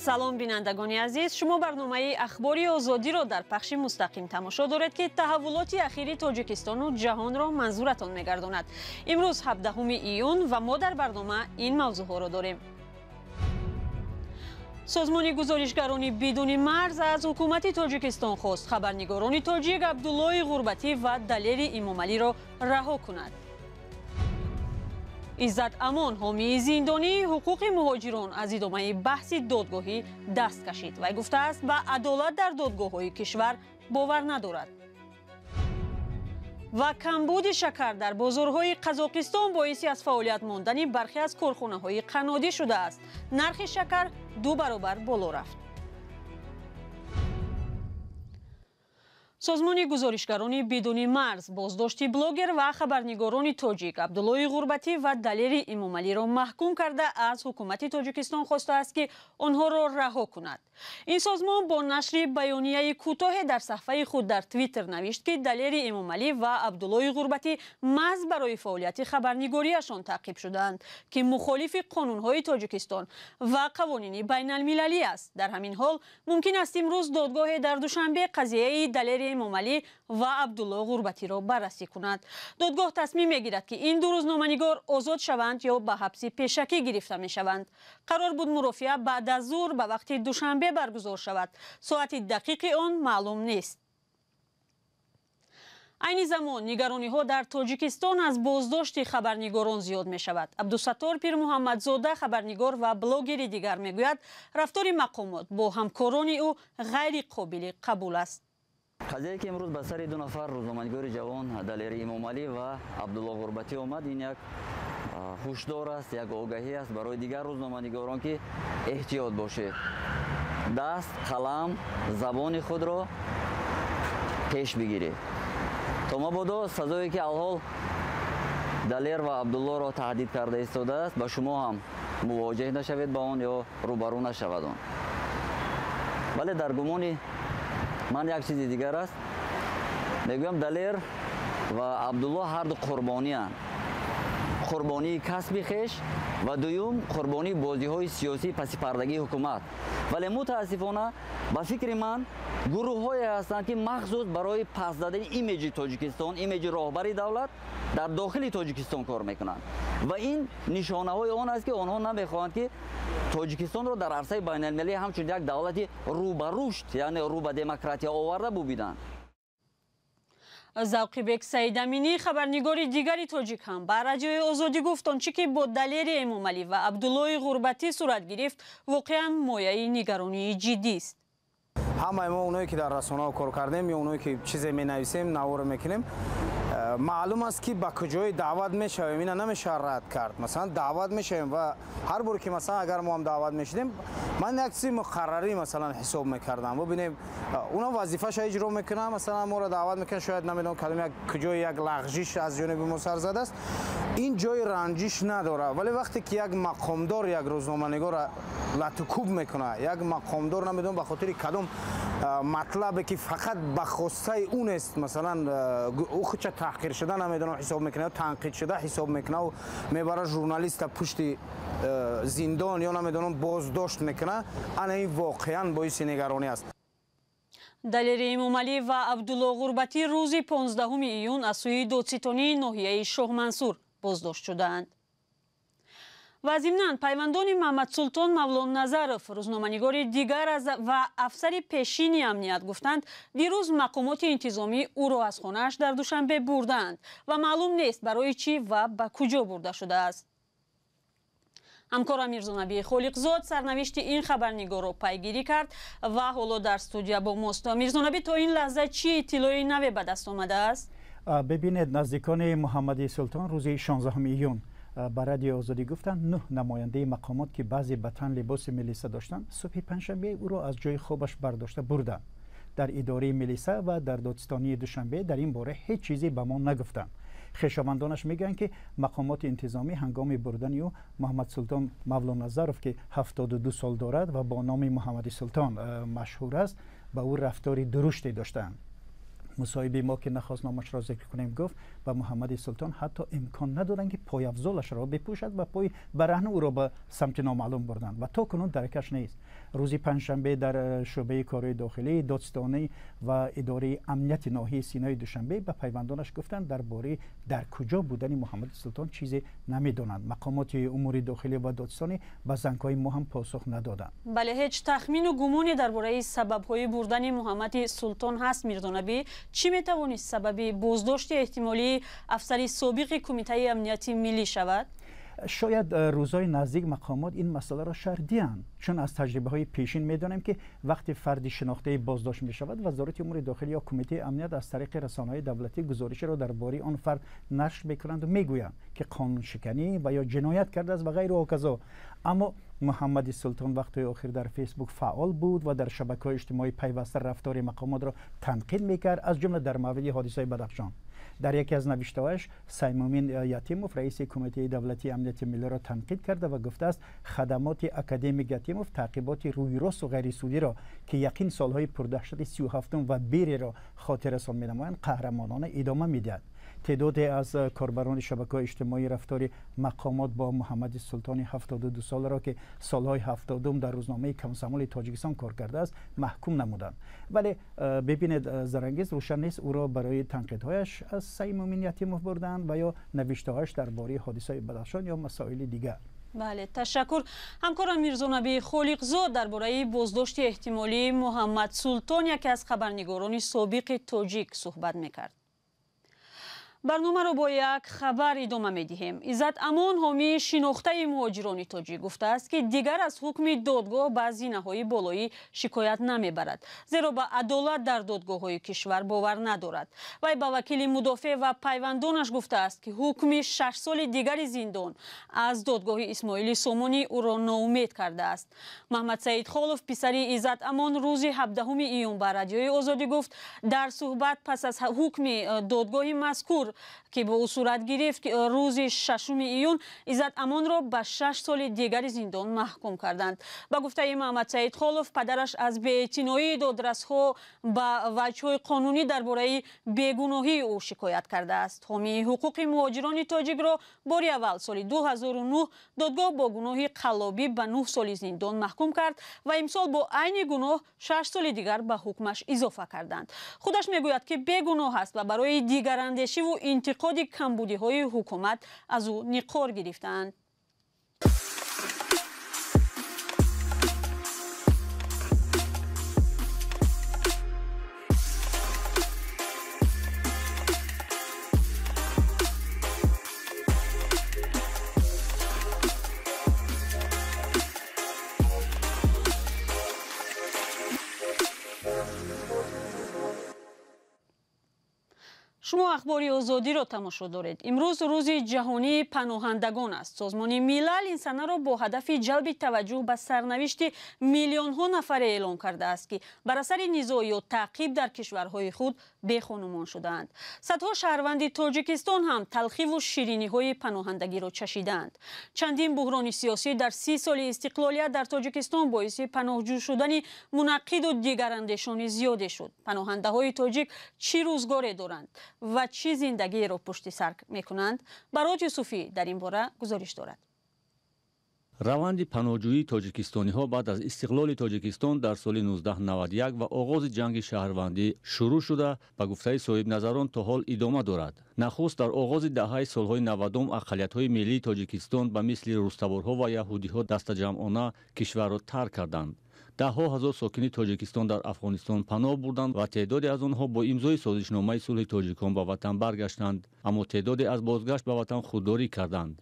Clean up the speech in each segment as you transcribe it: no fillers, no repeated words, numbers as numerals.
Салом, бинандагони азиз. Шумо барномаи Ахбори Озодиро дар пахши мустақим тамошо доред, ки таҳаввулоти ахири Тоҷикистону ҷаҳонро манзуратон мегардонад. Имрӯз 17 июн ва мо дар барнома ин мавзӯъҳоро дорем. Созмони гузоришгарони бидуни марз аз ҳукумати Тоҷикистон хост хабарнигорони тоҷик Абдуллои Ғурбатӣ ва Далери Имомалиро раҳо кунад. Иззат Амон, ҳомии зиндонии ҳуқуқи муҳоҷирон, аз идомаи баҳси додгоҳӣ даст кашид. Вай гуфтааст, ба адолат дар додгоҳҳои кишвар бовар надорад. Ва камбуди шакар дар бозорҳои Қазоқистон боиси аз фаъолият мондани бархе аз корхонаҳои қаннодӣ шудааст. Нархи шакар 2 баробар боло рафт. Созмони гузоришгарони бидуни марз боздошти блогер ва хабарнигорони тоҷик Абдуллои Ғурбатӣ ва Далери Имомалиро маҳкум карда, аз ҳукумати Тоҷикистон хостааст, ки онҳоро раҳо кунад. Ин созмон бо нашри баёнияи кӯтоҳе дар саҳфаи худ дар Твиттер навишт, ки Далери Имомалӣ ва Абдуллои Ғурбатӣ маҳз барои фаъолияти хабарнигориашон таъқиб шудаанд, ки мухолифи қонунҳои Тоҷикистон ва қавонини байналмилалӣ аст. Дар ҳамин ҳол мумкин аст имрӯз додгоҳе дар Душанбе қазияи Далери Имомалӣ ва Абдулло Ғурбатиро баррасӣ кунад. Додгоҳ тасмим мегирад, ки ин ду рӯзноманигор озод шаванд ё ба ҳабси пешакӣ гирифта мешаванд. Қарор буд мурофиа баъд аз зуҳр ба вақти Душанбе баргузор шавад. Соати дақиқи он маълум нест. Айни замон нигарониҳо дар Тоҷикистон аз боздошти хабарнигорон зиёд мешавад. Абдусаттор Пирмуҳаммадзода, хабарнигор ва блогери дигар, мегӯяд, рафтори мақомот бо ҳамкорони ӯ ғайриқобили қабул аст. Қазияе ки имрӯз ба сари ду нафар рӯзноманигори ҷавон Далери Имомалӣ ва Абдулло Ғурбатӣ омад, ин як ҳушдор аст, як огаҳӣ аст барои дигар рӯзноманигорон, ки эҳтиёт бошед, даст, қалам, забони худро пеш бигиред, то мабодо сазое ки алҳол Далер ва Абдуллоро таҳдид карда истодааст, ба шумо ҳам мувоҷеҳ нашавед ба он ё рӯбарӯ нашавад он. Вале дар гумони ман як чизи дигар аст. Мегӯям, Далер ва Абдулло ҳарду қурбонианд: қурбонии касби хеш ва дуюм қурбонии бозиҳои сиёсии пасипардагии ҳукумат. Вале мутаассифона, ба фикри ман, гурӯҳҳое ҳастанд, ки махсус барои пас задани имиҷи Тоҷикистон, имиҷи роҳбари давлат дар дохили Тоҷикистон кор мекунанд ва ин нишонаҳои он аст, ки онҳо намехоҳанд, ки Тоҷикистонро дар арсаи байналмилалӣ ҳамчун як давлати рӯ ба рушд, яъне рӯ ба демократия оварда бубинанд. Завқибек Саидаминӣ, хабарнигори дигари тоҷик, ҳам ба Радиои Озодӣ гуфт, он чӣ ки бо Далери Эмомалӣ ва Абдуллои Ғурбатӣ сурат гирифт, воқеан мояи нигаронии ҷиддист. Ҳамаи мо, оное ки дар расонаҳо кор кардем ё оное ки чизе менависем, наворо мекунем, маълум аст, ки ба куҷое даъват мешавем, ина намешавад рад кард. Масалан, даъват мешавем ва ҳар бор ки, масалан, агар мо ҳам даъват мешудем, ман як чизи муқаррарӣ, масалан, ҳисоб мекардам. Бубинем, уна вазифаша иҷро мекунам, масалан, моро даъват мекунад, шояд, намедонам, кадом як куҷое як лағжиш аз ҷониби мо сар задааст, ин ҷои ранҷиш надорад. Вале вақте ки як мақомдор як рӯзноманигорро латукӯб мекунад, як мақомдор, намедонам, ба хотири кадом матлабе ки фақат ба хостаи ӯ нест, масалан, ӯ худша таҳқир шуда, намедонам, ҳисоб мекунад, танқид шуда ҳисоб мекунад, мебара журналиста пушти зиндон ё, намедонам, боздошт мекунад, ана ин воқеан боиси нигаронӣ аст. Далери Эмомалӣ ва Абдулло Ғурбатӣ рӯзи 15 июн аз сӯи додситонии ноҳияи Шоҳмансур боздошт шудаанд. Ва зимнан пайвандони Маҳмадсултон Мавлонназаров, рӯзноманигори дигар ва афсари пешини амният, гуфтанд, дирӯз мақомоти интизомӣ ӯро аз хонааш дар Душанбе бурдаанд ва маълум нест, барои чӣ ва ба куҷо бурда шудааст. Ҳамкорам Мирзонабии Холиқзод сарнавишти ин хабарнигорро пайгирӣ кард ва ҳоло дар студия бо мост. Мирзонабӣ, то ин лаҳза чӣ иттилои наве ба даст омадааст? Бибинед, наздикони Муҳаммади Султон рӯзи 16 июн ба Радиои Озодӣ гуфтанд, нӯҳ намояндаи мақомот, ки баъзе ба тан либоси милиса доштанд, субҳи панҷшанбе ӯро аз ҷои хобаш бардошта бурданд. Дар идораи милиса ва дар додситонии Душанбе дар ин бора ҳеҷ чизе ба мо нагуфтанд. Хешовандонаш мегӯянд, ки мақомоти интизомӣ ҳангоми бурдани ӯ Муҳаммадсултон Мавлоназаров, ки 72 сол дорад ва бо номи Муҳаммади Султон машҳур аст, ба ӯ рафтори дуруште доштаанд. Мусоҳиби мо, ки нахост номашро зикр кунем, гуфт, Ба Муҳаммади Султон ҳатто имкон надоданд, ки пойафзолашро бипӯшад ва пои бараҳна ӯро ба самти номаълум бурданд ва то кунун даракаш нест. Рӯзи панҷшанбе дар шӯъбаи корҳои дохилӣ, додситонӣ ва идораи амнияти ноҳияи Синои Душанбе ба пайвандонаш гуфтанд, дар бораи дар куҷо будани Муҳаммади Султон чизе намедонанд. Мақомоти умури дохилӣ ва додситонӣ ба зангҳои мо ҳам посух надоданд. Бале, ҳеҷ тахмину гумоне дар бораи сабабҳои бурдани Муҳаммади Султон ҳаст, Мирзонабӣ? Чӣ метавонист сабаби боздошти эҳтимолии афсари собиқи Кумитаи амнияти миллӣ шавад? Шояд рӯзҳои наздик мақомот ин масъаларо шарҳ диҳанд, чун аз таҷрибаҳои пешин медонем, ки вақте фарди шинохтаи боздошт мешавад, Вазорати умури дохилӣ ё Кумитаи амният аз тариқи расонаҳои давлатӣ гузоришеро дар бораи он фард нашр мекунанд ва мегӯянд, ки қонуншиканӣ ва ё ҷиноят кардааст ва ғайру ҳоказо. Аммо Муҳаммади Султон вақтҳои охир дар Фейсбук фаъол буд ва дар шабакаҳои иҷтимоӣ пайваста рафтори мақомотро танқид мекард, аз ҷумла дар мавриди ҳодисаи Бадахшон. Дар яке аз навиштаҳояш Саймумин Ятимов, раиси Кумитаи давлатии амнияти миллиро танқид карда ва гуфтааст, хадамоти академик Ятимов таъқиботи рӯйросту ғайрисудиро, ки яқин солҳои пурдаҳшати 37-ум ва Берияро хотиррасон менамоянд, қаҳрамонона идома медиҳад. Теъдоде аз корбарони шабакаҳои иҷтимоӣ рафтори мақомот бо Муҳаммади Султони 72 соларо, ки солҳои 70-ум дар рӯзномаи Комсомоли Тоҷикистон кор кардааст, маҳкум намуданд. Вале бибинед, Зарангиз, рӯшан нест, ӯро барои танқидҳояш аз Саймумин Ятимов бурданд ва ё навиштаҳояш дар бораи ҳодисаи Бадахшон ё масоили дигар. Бале, ташаккур. Ҳамкорам Мирзонаби Холиқзод дар бораи боздошти эҳтимолии Муҳаммад Султон, яке аз хабарнигорони собиқи тоҷик, суҳбат мекард. Барномаро бо як хабар идома медиҳем. Иззат Амон, ҳомии шинохтаи муҳоҷирони тоҷик, гуфтааст, ки дигар аз ҳукми додгоҳ ба зинаҳои болоӣ шикоят намебарад, зеро ба адолат дар додгоҳҳои кишвар бовар надорад. Вай ба вакили мудофеъ ва пайвандонаш гуфтааст, ки ҳукми 6 соли дигари зиндон аз додгоҳи Исмоили Сомонӣ ӯро ноумед кардааст. Маҳмадсаид Холов, писари Иззат Амон, рӯзи 17 июн ба Радиои Озодӣ гуфт, дар суҳбат пас аз ҳукми додгоҳи мазкур, ки бо ӯ сурат гирифт рӯзи 6 июн, Иззат Амонро ба 6 соли дигари зиндон маҳкум карданд. Ба гуфтаи Маҳмадсаид Холов, падараш аз беэътиноии додрасҳо ба ваҷҳҳои қонунӣ дар бораи бегуноҳии ӯ шикоят кардааст. Ҳомии ҳуқуқи муҳоҷирони тоҷикро бори аввал соли 2009 додгоҳ бо гуноҳи қаллобӣ ба 9 соли зиндон маҳкум кард ва имсол бо айни гуноҳ 6 соли дигар ба ҳукмаш изофа карданд. Худаш мегӯяд, ки бегуноҳ аст ва барои дигарандешиву интиқоди камбудиҳои ҳукумат аз ӯ никор гирифтаанд. Шумо Ахбори Озодиро тамошо доред. Имрӯз Рӯзи ҷаҳонии паноҳандагон аст. Созмони Милал ин санаро бо ҳадафи ҷалби таваҷҷӯҳ ба сарнавишти миллионҳо нафаре эълон кардааст, ки бар асари низоъ ё таъқиб дар кишварҳои худ бехонумон шудаанд. Садҳо шаҳрванди Тоҷикистон ҳам талхиву шириниҳои паноҳандагиро чашидаанд. Чандин буҳрони сиёсӣ дар 30 соли истиқлолият дар Тоҷикистон боиси паноҳҷӯ шудани мунаққиду дигарандешони зиёде шуд. Паноҳандаҳои тоҷик чӣ рӯзгоре доранд ва чӣ зиндагиеро пушти сар мекунанд? Барот Юсуфӣ дар ин бора гузориш дорад. Раванди паноҳҷӯии тоҷикистониҳо баъд аз истиқлоли Тоҷикистон дар соли 1991 ва оғози ҷанги шаҳрвандӣ шурӯъ шуда, ба гуфтаи соҳибназарон, то ҳол идома дорад. Нахуст дар оғози даҳаи солҳои 90-ум ақаллиятҳои миллии Тоҷикистон ба мисли рустаборҳо ва яҳудиҳо дастаҷамъона кишварро тарк карданд. Даҳҳо ҳазор сокини Тоҷикистон дар Афғонистон паноҳ бурданд ва теъдоде аз онҳо бо имзои созишномаи сулҳи тоҷикон ба ватан баргаштанд, аммо теъдоде аз бозгашт ба ватан худдорӣ карданд.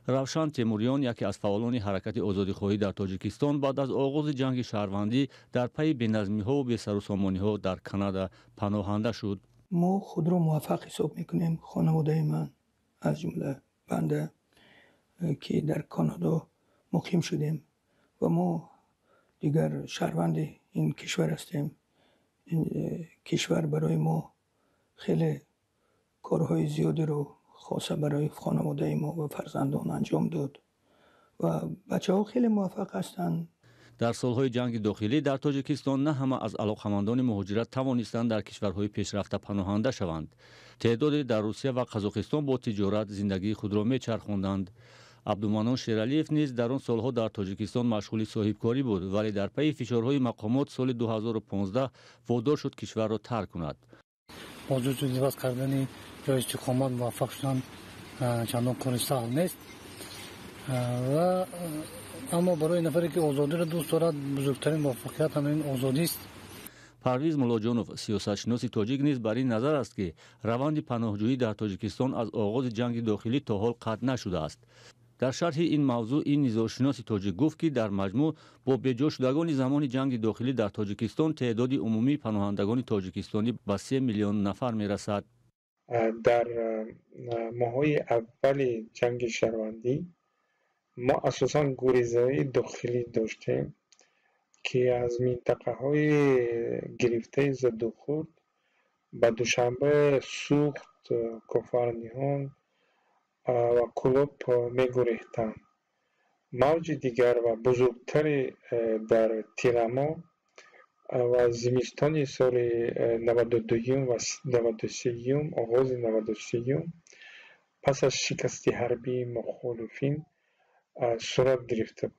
Равшан Темуриён, яке аз фаъолони ҳаракати озодихоҳӣ дар Тоҷикистон, баъд аз оғози ҷанги шаҳрвандӣ дар пайи беназмиҳову бесарусомониҳо дар Канада паноҳанда шуд. Мо худро муваффақ ҳисоб мекунем, хонаводаи ман, аз ҷумла банда, ки дар Канадо муқим шудем ва мо дигар шаҳрванди ин кишвар ҳастем. Ин кишвар барои мо хеле корҳои зиёдеро, хоса барои хонаводаи мо ва фарзандон, анҷом дод ва бачаҳо хеле муваффақ ҳастанд. Дар солҳои ҷанги дохилӣ дар Тоҷикистон на ҳама аз алоқамандони муҳоҷират тавонистанд дар кишварҳои пешрафта паноҳанда шаванд. Теъдоде дар Русия ва Қазоқистон бо тиҷорат зиндагии худро мечархонданд. Абдуманон Шералиев низ дар он солҳо дар Тоҷикистон машғули соҳибкорӣ буд, вале дар пайи фишорҳои мақомот соли 2015 водор шуд кишварро тарк кунад. Бо ҷуз иваз кардани ҷои истиқомат муваффақ шудан чандон кори саҳл нест ва аммо барои нафаре ки озодиро дӯст дорад, бузургтарин муваффақият ҳамин озодист. Парвиз Муллоҷонов, сиёсатшиноси тоҷик, низ бар ин назар аст, ки раванди паноҳҷӯӣ дар Тоҷикистон аз оғози ҷанги дохилӣ то ҳол қатъ нашудааст. Дар шарҳи ин мавзӯъ ин низоъшиноси тоҷик гуфт, ки дар маҷмӯъ бо беҷо шудагони замони ҷанги дохилӣ дар Тоҷикистон теъдоди умумии паноҳандагони тоҷикистонӣ ба 3 миллион нафар мерасад. Дар моҳҳои аввали ҷанги шаҳрвандӣ мо асосан гурезаи дохилӣ доштем, ки аз минтақаҳои гирифтаи задухӯрд ба Душанбе, Суғд, Кофарниҳон ва Кӯлоб мегурехтанд. Мавҷи дигар ва бузургтаре дар тирамоҳ ва зимистони соли 92-юм ва 93-юм, оғози 93-юм, пас аз шикасти ҳарбии мухолифин сурат гирифта буд.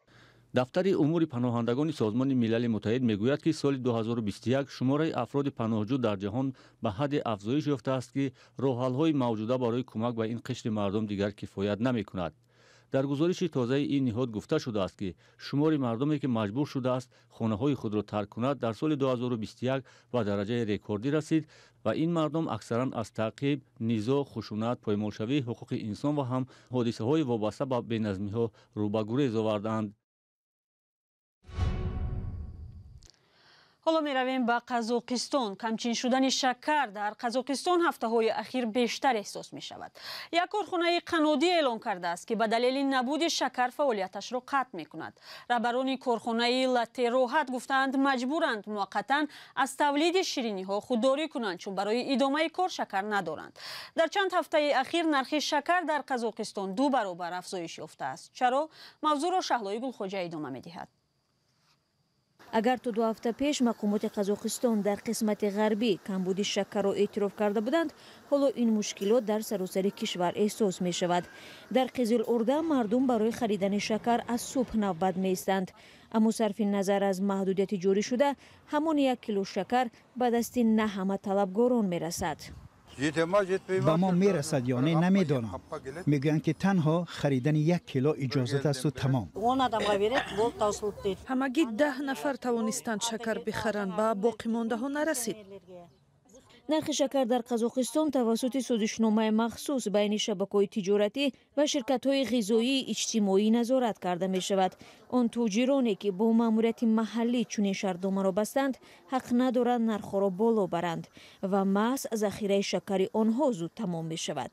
Дафтари умури паноҳандагони Созмони Милали Муттаҳид мегӯяд, ки соли 2021 шумораи афроди паноҳҷӯ дар ҷаҳон ба ҳадде афзоиш ёфтааст, ки роҳҳалҳои мавҷуда барои кӯмак ба ин қишри мардум дигар кифоят намекунад. Дар гузориши тозаи ин ниҳод гуфта шудааст, ки шумори мардуме, ки маҷбур шудааст хонаҳои худро тарк кунад, дар соли 2021 ба дараҷаи рекордӣ расид ва ин мардум аксаран аз таъқиб, низоъ, хушунат, поймолшавии ҳуқуқи инсон ва ҳам ҳодисаҳои вобаста ба беназмиҳо рӯ ба гурез овардаанд. Ҳоло меравем ба Қазоқистон. Камчин шудани шакар дар Қазоқистон ҳафтаҳои ахир бештар эҳсос мешавад. Як корхонаи қаннодӣ эълон кардааст, ки ба далели набуди шакар фаъолияташро қатъ мекунад. Раҳбарони корхонаи Латте Роҳат гуфтаанд, маҷбуранд муваққатан аз тавлиди шириниҳо худдорӣ кунанд, чун барои идомаи кор шакар надоранд. Дар чанд ҳафтаи ахир нархи шакар дар Қазоқистон ду баробар афзоиш ёфтааст. Чаро? Мавзӯъро Шаҳлои Гулхоҷа идома медиҳад. Агар то 2 ҳафта пеш мақомоти Қазоқистон дар қисмати ғарбӣ камбуди шакарро эътироф карда буданд, ҳоло ин мушкилот дар саросари кишвар эҳсос мешавад. Дар Қизил-Урда мардум барои харидани шакар аз субҳ навбат меистанд. Аммо сарфи назар аз маҳдудияти ҷорӣ шуда, ҳамон 1 кило шакар ба дасти на ҳама талабгорон мерасад. Ба мо мерасад ё не, намедонам. Мегӯянд, ки танҳо харидани 1 кило иҷозат асту тамом. Ҳамагӣ 10 нафар тавонистанд шакар бихаранд, ба боқимондаҳо нарасид. Нархи шакар дар Қазоқистон тавассути созишномаи махсус байни шабакаҳои тиҷоратӣ ва ширкатҳои ғизоии иҷтимоӣ назорат карда мешавад. Он тоҷироне, ки бо маъмурияти маҳаллӣ чунин шартномаро бастанд, ҳақ надоранд нархҳоро боло баранд ва маҳз захираи шакари онҳо зуд тамом мешавад.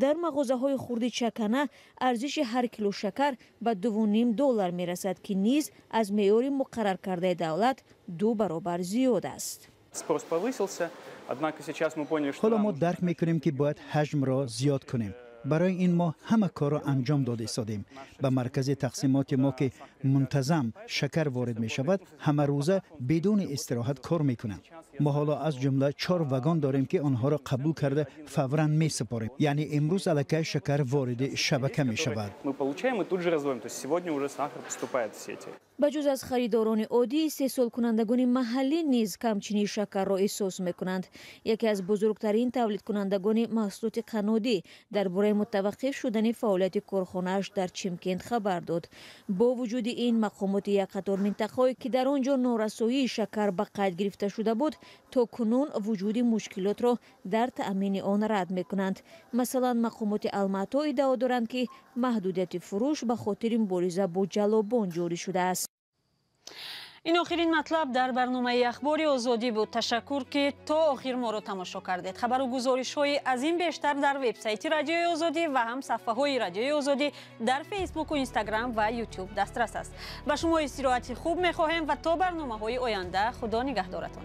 Дар мағозаҳои хурди чакана арзиши ҳар кило шакар ба 2,5 доллар мерасад, ки низ аз меъёри муқарраркардаи давлат ду баробар зиёд аст. Спрос повысился, однако сейчас мы поняли, что Ҳоло мо дарк мекунем, ки бояд ҳаҷмро зиёд кунем. Барои ин мо ҳама корро анҷом дода истодем. Ба маркази тақсимоти мо, ки мунтазам шакар ворид мешавад, ҳамарӯза бидуни истироҳат кор мекунанд. Мо ҳоло аз ҷумла чор вагон дорем, ки онҳоро қабул карда, фавран месупорем. Яъне имрӯз аллакай шакар вориди шабака мешавад. Мы получаем и тут же разводим. То есть сегодня уже сахар поступает в сети. Ба ҷуз аз харидорони оддӣ, истеҳсолкунандагони маҳаллӣ низ камчинии шакарро эҳсос мекунанд. Яке аз бузургтарин тавлидкунандагони маҳсулоти қаннодӣ дар бораи мутаваққиф шудани фаъолияти корхонааш дар Чимкент хабар дод. Бо вуҷуди ин, мақомоти як қатор минтақаҳое, ки дар он ҷо норасоии шакар ба қайд гирифта шуда буд, то кунун вуҷуди мушкилотро дар таъмини он рад мекунанд. Масалан, мақомоти Алмато иддао доранд, ки маҳдудияти фурӯш ба хотири мубориза бо ҷаллобон ҷорӣ шудааст. Ин охирин матлаб дар барномаи Ахбори Озодӣ буд. Ташаккур, ки то охир моро тамошо кардед. Хабару гузоришҳои аз ин бештар дар вебсайти Радиои Озодӣ ва ҳам саҳфаҳои Радиои Озодӣ дар Фейсбуку, Инстаграм ва Ютуб дастрас аст. Ба шумо истироҳати хуб мехоҳем ва то барномаҳои оянда худо нигаҳдоратон.